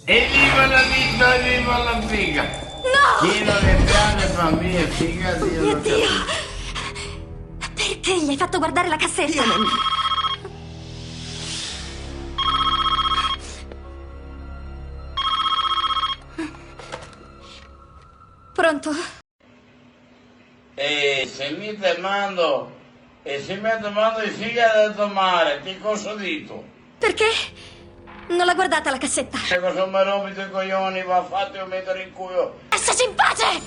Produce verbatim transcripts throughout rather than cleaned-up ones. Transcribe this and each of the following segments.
Evviva la vita, evviva la figa! No! Chi no ghe piaxe famiglia e figa, Dio. Mio Dio! Perché gli hai fatto guardare la cassetta? Io non... Pronto? E se mi te mando, e se mi te mando i figa de to mare, ti cosa dito? Perché? Non l'ha guardata la cassetta. E cosa me rompi i coglioni, va, fate metere in culo. Lasciaci in pace!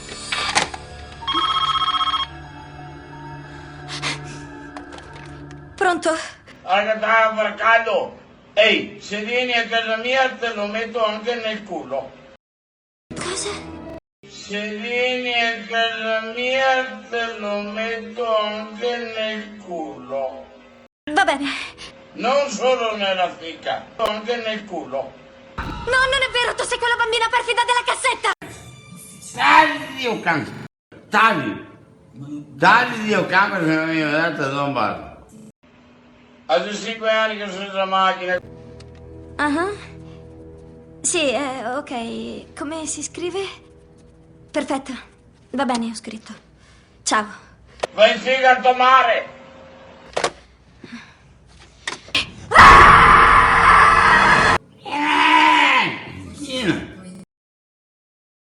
Pronto? Arda, sta far caldo. Ehi, se vieni a casa mia te lo metto anche nel culo. Cosa? Se vieni a casa mia te lo metto anche nel culo. Va bene. Non solo nella fica, anche nel culo. No, non è vero, tu sei quella bambina perfida della cassetta! Dai, Dio can. Dai. Dai, Dio can, se no mi dato da un bacio. A cinque anni che sono sulla macchina. Ah. Sì, eh, ok. Come si scrive? Perfetto. Va bene, ho scritto. Ciao. Vai in figa a to mare!